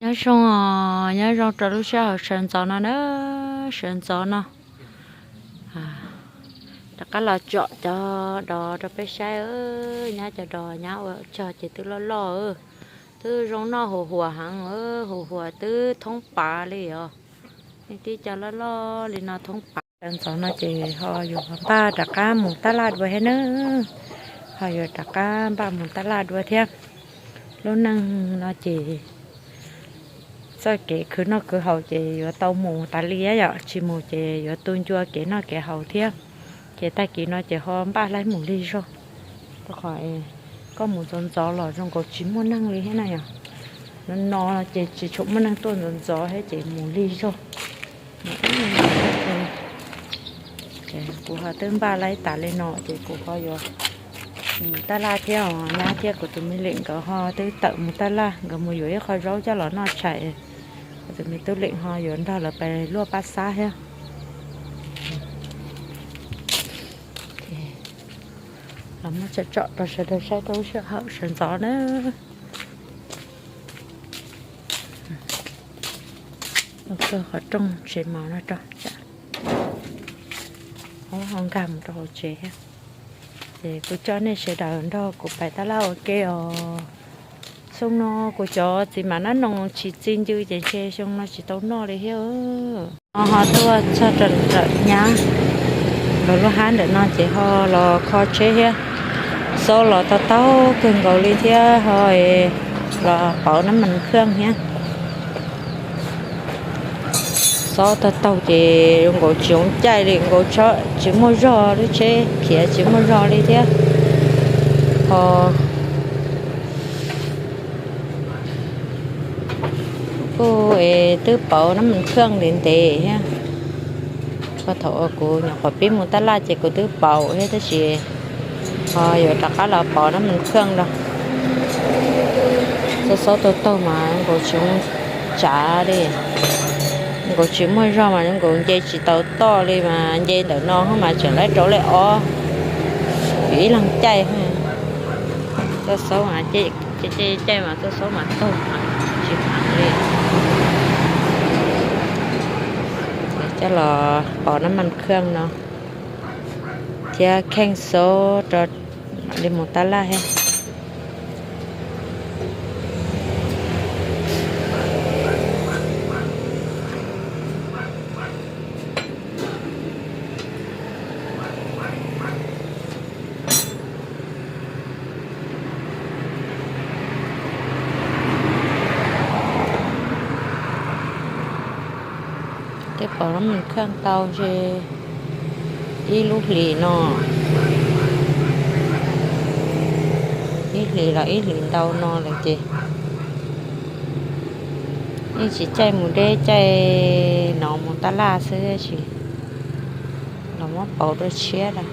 Nyob zoo os, nyob zoo rau lub sij hawm sawv ntxov no na, sawv ntxov no. Rov qab los tsom cov dos rau peb saib, nyab cov dos nyab ua cog ces twb loj loj, twb zoo noj huv huam heev, huv huam twb thoob pav li os. Tib co loj loj li no thoob pav. Sawv ntxov no ces ho yuav npaj rov qab mus tab laj dua thiab na, ho yuav rov qab npaj mus tab laj dua thiab. Lub neej no ces txoj kev khwv noj khwv haus ces yuav tau mus tas li yom, tsis mus ces yuav tu ncua kev noj kev haus thiab. Ces tag kis no ces ho npaj laib mus lig zog, rau qhov koj mus ntxov ntxov los zoo nkaus tsis muaj neeg li thiab na yom. No no ces tsis tshua muaj neeg tuaj ntxov ntxov thiab ces mus lig zog. Kuv ho twb npaj laib tas li no ces kuv ho yuav mus tab laj thiab os, nyab thiab kuv tus me leem nkawd ho twb tawm mus tab laj, nkawd mus yuav ib qho zaub coj los noj tshais, kuv tus me tub leem ho yuav nrog lawv pais luaj paj xab thiab. Los muab tsom tsom rau sawv daws saib rau lub sij hawm sawv ntxov na. Ua qhov rooj tsev mov no rau, ho nkag mus rau hauv tsev thiab. Ces kuv coj nej sawv daws nrog kuv pais tab laj ua ke os. Xyoo no kuv cov txiv mam nab noos tsis txi ncw ces ntshe xyoo no tsis tau noj li thiab. Ho tuaj txog rau ntawm nyab lawv lub hab ntawm no ces ho los kho tsheb thiab. Xob los tau taug kawg nkaus li thiab ho los pauv nab mas khaj thiab. Xob tau taug ces zoo nkaus tsis zoo caij li, nkaus tsis muaj zog, lub tsheb khiav tsis muaj zog li thiab. Ho kuj es twb pauv nab mas khaj ntev ntev thiab. Thaum uas kuv nyuam qhuav pib mus tab laj ces kuv twb pauv thiab tab sis ho yuav rov qab los pauv nab mas khaj rau. Xob xob tau taug mas nkaus tsis zoo tsav li, nkaus tsis muaj zog mas nkaus nce tsis tau toj li mas nce ntawm no mas tseem lawv rau lej ob, vim ib leeg caij. Txoj xob mas caij caij mas txoj xob mas taug tsis heev li. Coj los pauv nab mas khaj no thiab kheej xob rau mam li mus tab laj thiab. Twb pauv nab mas khaj tau ntshe ib lub hlis no, ib hlis los ib hlis ntau no lawm ces yeej tsis caij mus deb, caij no mus tab laj xwb tab sis los muab pauv dua tshiab lawm.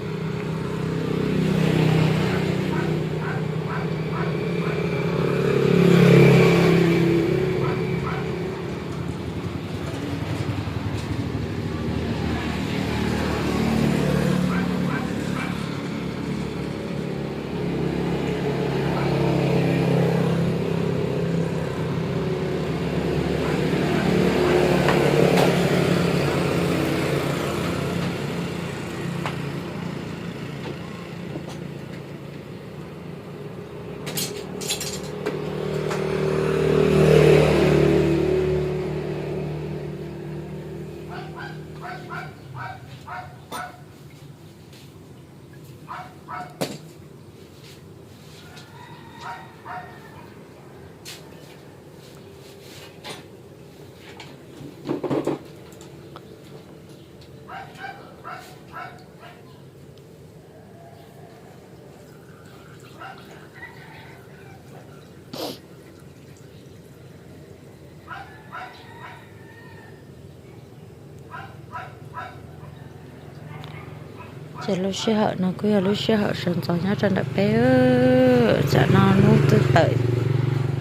Ces lub sij hawm no kuj yog lub sij hawm sawv ntxov nyob rau ntawm peb. Tsam no hnub twb tawm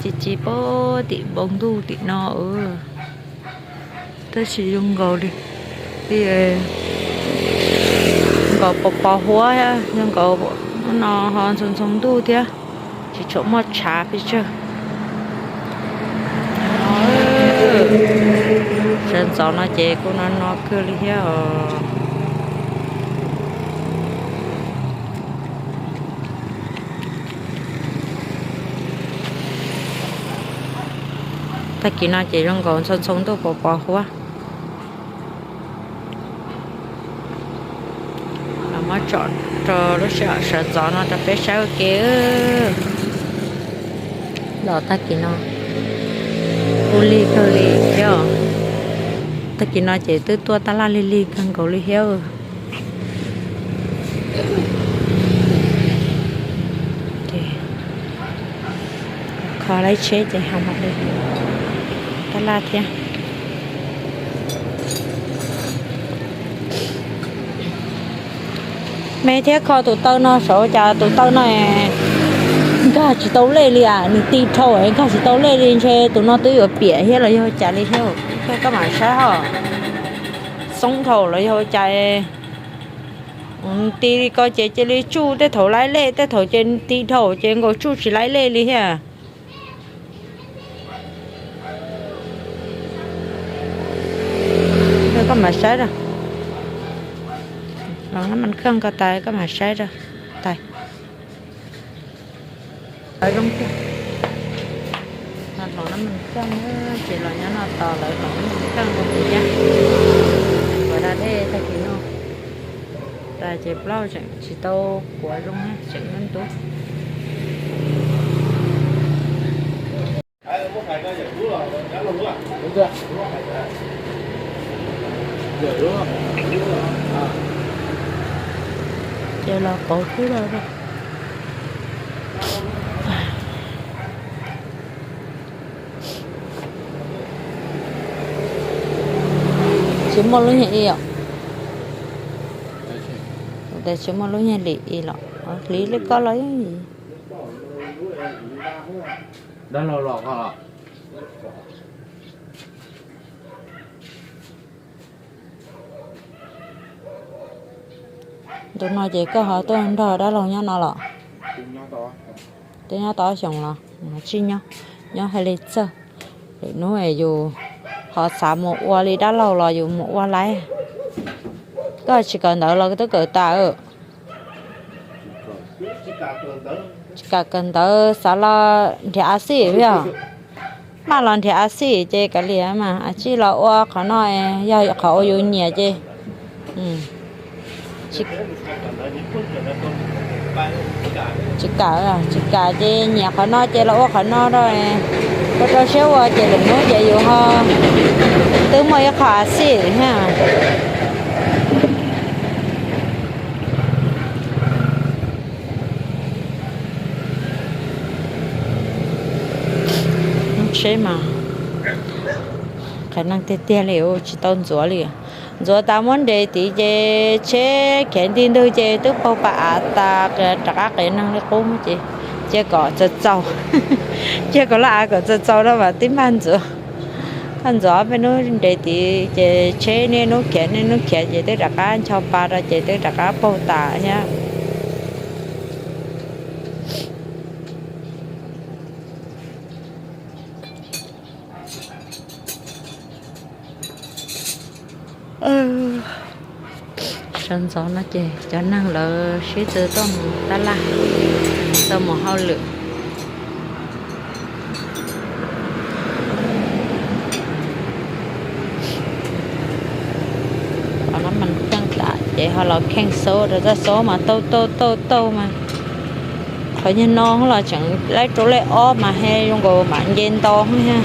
ci ci pem tim npoo ntuj tim no, tab sis zoo nkaus li, nkaus pos pos huab, zoo nkaus no ho ntxhoo ntxhoo ntuj thiab, tsis tshua muaj tshav pes tsawg. Sawv ntxov no ces kuj no no kawg li thiab os. Tag kis no ces zoo nkaus ntxhoo ntxhoo ntuj pos pos huab. Los muab tsom rau lub sij hawm sawv ntxov no rau peb saib ua ke. Los tag kis no kuj lig kawg li thiab. Tag kis no ces twb tuaj tab laj lig lig kawg nkaus li thiab. Kho lawv tsheb ces ho mam li tab laj thiab. Me thiab kho tus taw no saum cas tus taw no nkag tsis tau lej li as, nws ti dhau nkag tsis tau lej li, ntshe tus no twb yuav piam thiab los yog cas li thiab. Koj mam saib ho, xoob dhau los yog cas. Ti li ko ces cia li tsuj, tej thaum laiv lej, tej thaum ces ti dhau ces nkaus tsuj tsis laiv lej li thiab. Koj mam saib, los nab mas kheej ko tas koj mam saib tais. Zoo tiag. Los nab mas kheej ces los nyob no tos lawv los nab mas kheej rau tus yab. Kuav da dej tag kis no tas ces plaub tseem tsis tau kuav zoo, tseem ntub. Ces los pauv xwb lawm. Tsis muaj lub nyuag i os. Tes tsis muaj lub nyuag lim i los hliv li ko los yeej. Ntu no ces koj ho tuaj nrog dab laug nyob no los? Twb nyob tau ob xyoos los? Tsis nyob, nyob hais li txawj. Lwm hnub yus ho xav mus ua li dab laug los yus mus ua laiv. Koj tsis kawm ntawv los twb kawm tas. Tsis kam kawm ntawv xav los nrhiav a xij yog. Maj los nrhiav a xij ces kav liam mas a tsij los ua qhov no, yog qhov uas yus nyiam ces tsis kam, tsis kam ces nyiam qhov no ces los ua qhov no rau, rau rau siab ua ces lwm hnub ces yus ho twb muaj ib qho a xij thiab. Lub tsheb mas qhov neeg tiag tiag li, tsis tau ntxuav li. Ntxuav tas muab nres tid ces tsheb khiav nti ntwg ces twb paug pas av tas, rov qab qias neeg li qub ces cia kom txaus txaus, cia kom laj av kom txaus txaus rau mam tib npaj ntxuav. Ntxuav ob peb hnub nres tid ces tsheb niaj hnub khiav niaj hnub khiav ces twb rov qab ncho pa rau ces twb rov qab paug tas thiab. Sawv ntxov no ces cov neeg lawv sib tw tuaj mus tab laj, tuaj mus hauj lwm. Qhov no mas keej tas ces ho los kheej xauj rau txaj xauj mas tauj tauj tauj tauj mas. Qhov nyuag no los tseem laib rau lej ob mas he zoo nkaus mam nce nto thiab.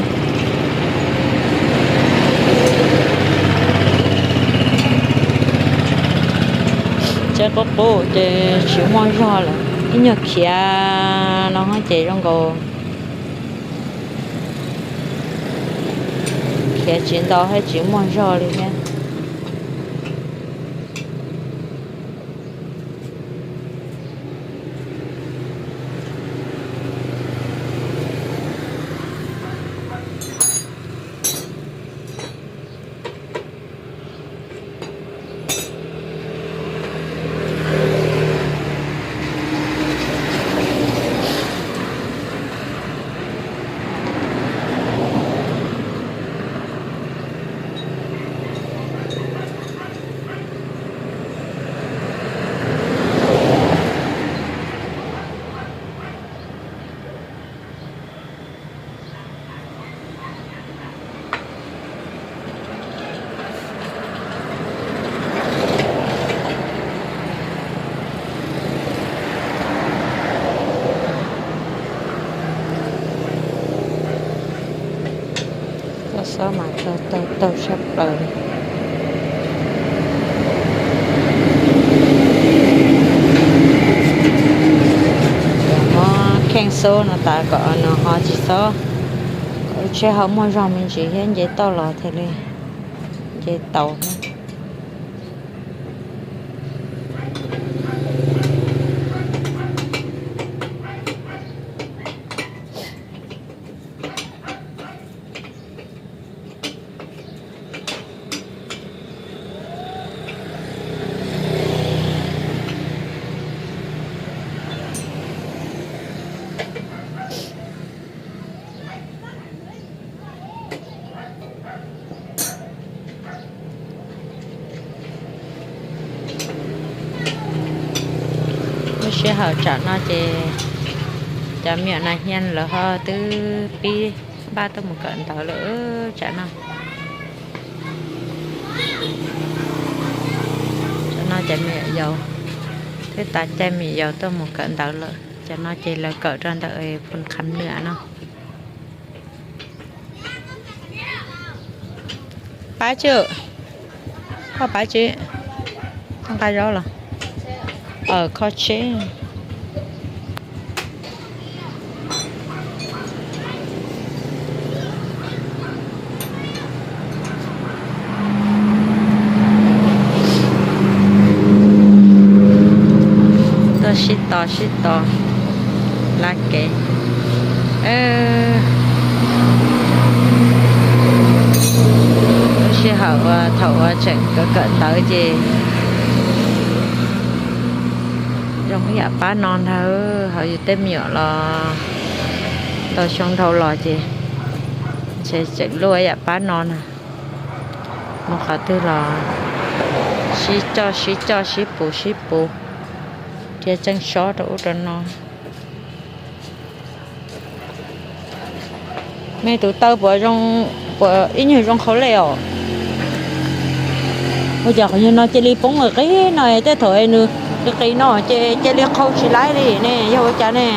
Tsheb qub qub ces tsis muaj zog lawm, ib nyuag khiav no ces zoo nkaus khiav tsis nto thiab tsis muaj zog li thiab. Xob mas tau tau tau sab plaws. Muab kheej xub no tas kom nws ho tsis xob, kom lub tsheb ho muaj zog me ntsis thiab nce toj los thiaj li nce tau. Lub sij hawm tsam no ces cov me nyuam nas hias lawv ho twb pib npaj tuaj mus kawm ntawv lawm tsam no. Tsam no cov me nyuam yaus twb tas caij me nyuam yaus tuaj mus kawm ntawv lawm. Tsam no ces lawv kawm rau ntawm Phoo Kham Nwm no. Pab tsi, koj pab tsi, koj nqa zaub los? Kho tsheb. Tuaj sib tos sib tos lab kev. Lub sij hawm uas thaum uas tseem kawm kawm ntawv ces zoo ib yam pab no ntag. Hauv yus tej me nyuam los tau xyoo dhau los ces ntshe tseem luaj ib yam pab no na. Mus qhov twg los sib coj sib coj sib puv sib puv, thiab tseem sob rau ub rau no. Mej tus taw puas zoo, puas ib nyuag zoo qhau lej os? Ua cas qhov nyuag no cia li poob qis qis no, tej thaum nws qis qis no ces cia li qhau tsis laib li ne, yog ua cas ne?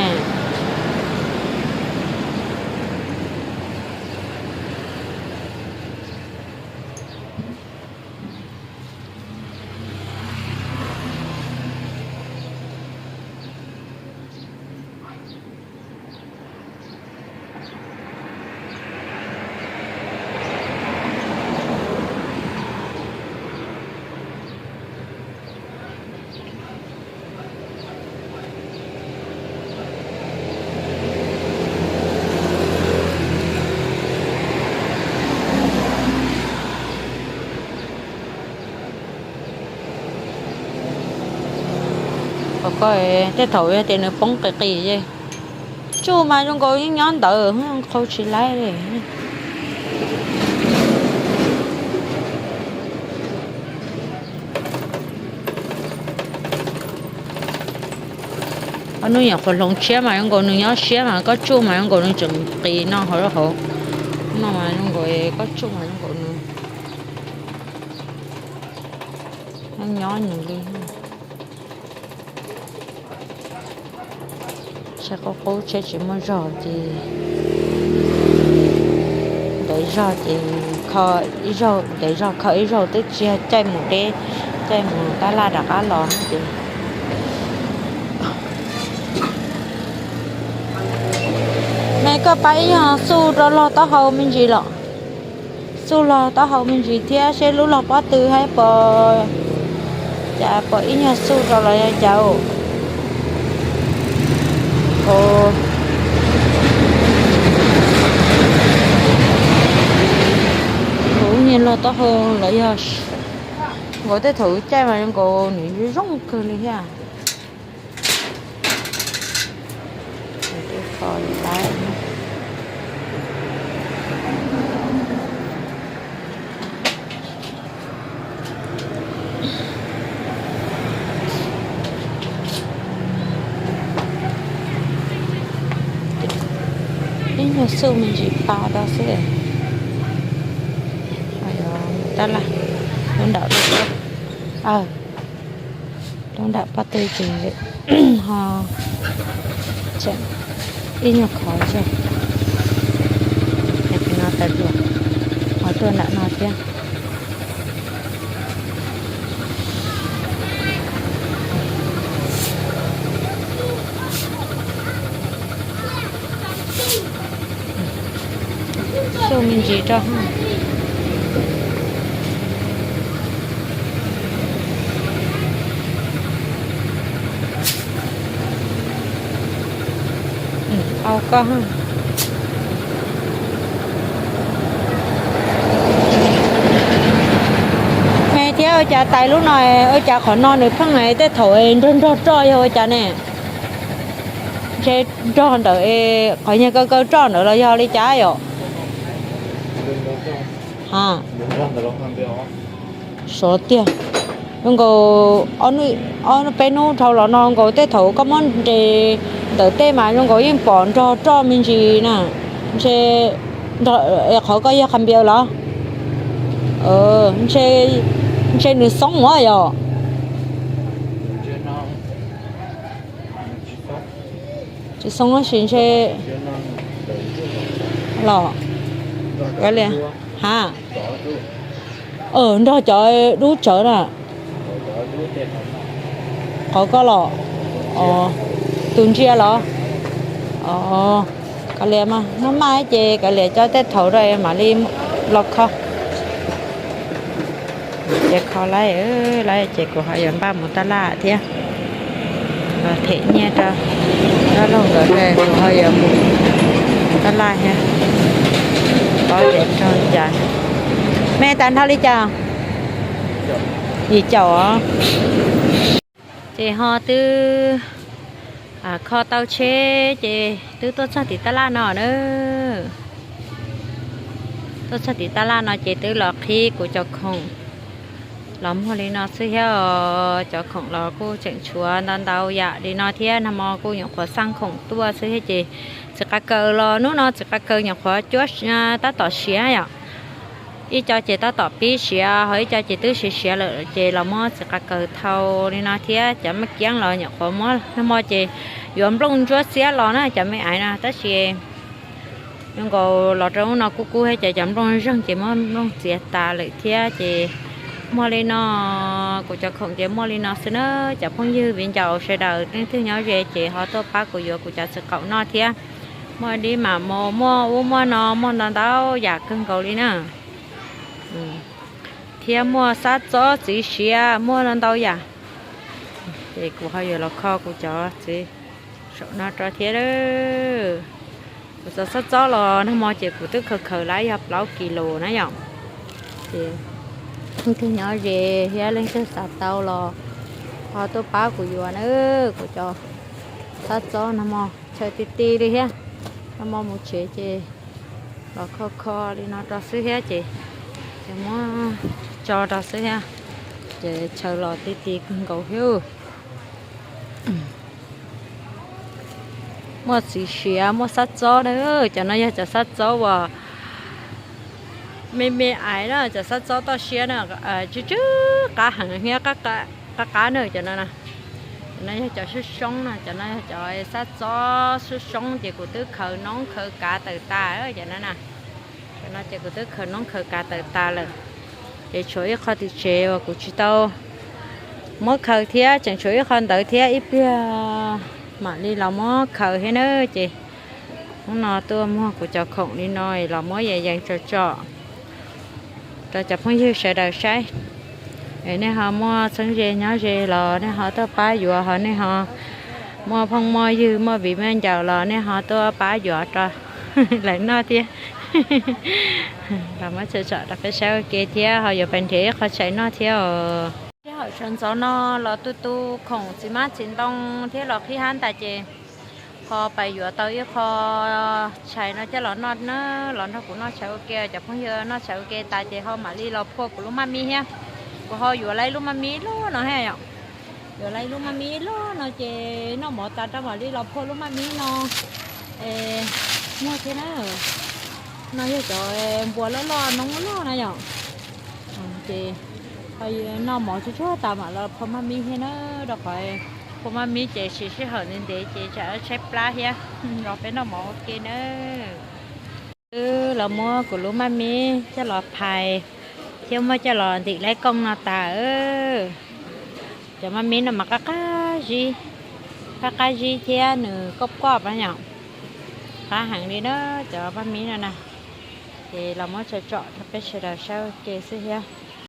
Kom koj, tej thaum yog tias nws poob qis qis es tsuj mas zoo nkaus yeej nyob ntawd, qhau tsis laib li. Ob hnub nyuam qhuav hloov tshiab mas zoo nkaus nws nyob siab, mas koj tsuj mas zoo nkaus nws tseem qis no hauv hauv no, mas zoo nkaus koj tsuj mas zoo nkaus nws nyob nyob nws li. Tsheb qub qub tsheb tsis muaj zog ces ntev zog ces kho ib zaug, ntev zog kho ib zaug twb tsis yog caij mus deb, caij mus tab laj rov qab los ces. Mej koj pab ib nyuag xuj rau log taub hau me ntsis los, xuj log taub hau me ntsis thiab seb lub log pob tw hab pos, cas pos ib nyuag xuj rau los yog cas. Kuv niag log taub hau los yog nkaus tej thaum caij mas nkaus nws zoo kawg li thiab. Ib nyuag xuj me ntsis pa rau xwb. Tab laj lub nram, lub nram pob tw ces ho ib nyuag khov zog. No tas dua. Tuaj nram no thiab. Xyuaj me ntsis rau. Au koj. Thiab ua cas tais lub no, ua cas qhov no nws pheej tej thaum nrog nrog roj yog ua cas ne? Ntshe nrog ntawm qhov nyuag kaw kaw roj ntawd los yog li cas yom? Sov tiag. Zoo nkaus ob peb hnub dhau los no nkaus tej thaum koj muab nres ntawm tej mas zoo nkaus yeej pom nrog roj me ntsis na. Ntshe qhov ko yog qhov npiav los? Ntshe nws xoob ua yom? Tsis xoob tab sis ntshe los ha. Nrog cov dub tsawv na. Qhov ko los? Tus ntsia los? Kav liam mas, noj maj ces kav liam cov tej thaum rau mam li los kho. Ces kho lawm, lawm ces kuv ho yuav npaj mus taj laj thiab. Los them nyiaj rau dab laug nkawd, kuv ho yuav mus taj laj thiab. Pom tias raug li cas. Me tas nrho li cas? Yim caum os. Ces ho twb kho tau tsheb ces twb tuaj txog tim taj laj no na. Tuaj txog tim taj laj no ces twb los qhib kuv cov khoom los muag li no xwb thiab. Cov khoom los kuj tseem tshuav ntau ntau yam li no thiab, nag hmo kuj nyuam qhuav xaj khoom tuaj xwb thiab ces txiv qav kaws los hnub no txiv qav kaws nyuam qhuav cuab tab tom siav yom. Ib co ces tab tom pib siav, ho ib co ces twb siav siav lawm ces los muab txiv qav kaws thau li no thiab. Cov maj kiab los nyuam qhuav muab, nag hmo ces yuav nplooj ntsuab xiab los na cov me aiv no tab sis zoo nkaus los rau hnub no kub kub thiab ces cov nplooj zeeg ces muab nplooj txiav tas lawm thiab ces muaj li no. Kuv cov khoom ces muaj li no xwb na. Cov phooj ywg viv ncaus sawv daws leej twg nyob ze ces ho tuaj pab kuv yuav kuv cov txiv qaum noj thiab. Muaj dib mam mos, muaj ub muaj no, muaj ntau ntau yam kawg nkaus li na. Thiab muaj xab txob txiv siav, muaj ntau ntau yam. Ces kuv ho yuav los kho kuv cov txiv saum no rau thiab. Kuv cov xab txob los nag hmo ces kuv twb khaws khaws lawm yog plaub kis lus na yom. Ces leej twg nyob ze thiab leej twg xav tau los ho tuaj pab kuv yuav na. Kuv cov xab txob nag hmo chaw ti ti li thiab. Nag hmo mus tsev ces los kho kho li no rau xwb thiab ces, ces muab tso rau xwb thiab. Ces chaw los ti ti kawg nkaus thiab. Muaj txiv siav, muaj xab txob na. Cov no yog cov xab txob uas me me aiv na, cov xab txob toj siab na, tsw tsw qab heev thiab qab qab na cov no na. Cov no yog cov soob soob na, cov no yog cov xab txob soob soob ces kuv twb khaws noob khaws kav tawm tas cov no na. Cov no ces kuv twb khaws noob khaws kav tawm tas lawm. Ces tshuav ib qho tim tsev uas kuv tsis tau muab khaws thiab, tseem tshuav ib qho ntawd thiab, ib pliag mam li los muab khaws thiab na. Ces hnub no tuaj muag kuv cov khoom li no los muab yees yees tso tso rau cov phooj ywg sawv daws saib. Nej ho muaj txheeb ze nyob ze los nej ho tuaj pab yuav, ho nej ho muaj phooj muaj ywg muaj viv muaj ncaus los nej ho tuaj pab yuav rau lawv noj thiab. Los muab tso tso rau peb saib ua ke thiab ho yuav pais nrhiav ib qho tshais noj thiab os. Thiab hom sawv ntxov no los tu tu khoom txiv hmab txiv ntoo thiab los qhib hab tas ces ho pais yuav tau ib qho tshais no coj los noj na, los nrog kuv noj tshais ua ke, cov phooj ywg noj tshais ua ke tas ces ho mam li los phua kuv lub maj mib thiab. Kuv ho yuav lawm ib lub maj mib loj no thiab yom. Yuav lawm ib lub maj mib loj no ces noj mov tas rau mam li los phua lub maj mib no. Muag thiab na. No yog cov npua loj loj noob loj na yom. Ces noj mov tsuag tsuag tas mam los phua maj mib thiab na, rau qhov phua maj mib ces siv sij hawm ntev ntev ces tsam tshaib plab thiab. Los peb noj mov ua ke nawb. Wb los muab kuv lub maj mib coj los phais thiab muab coj los ntim laib kooj no tas. Cov maj mib no mas qab qab zib, qab qab zib thiab nws koj koj yom, qab heev li na cov maj mib no na. Ces los muab tsom tsom rau peb sawv daws saib ua ke xwb thiab.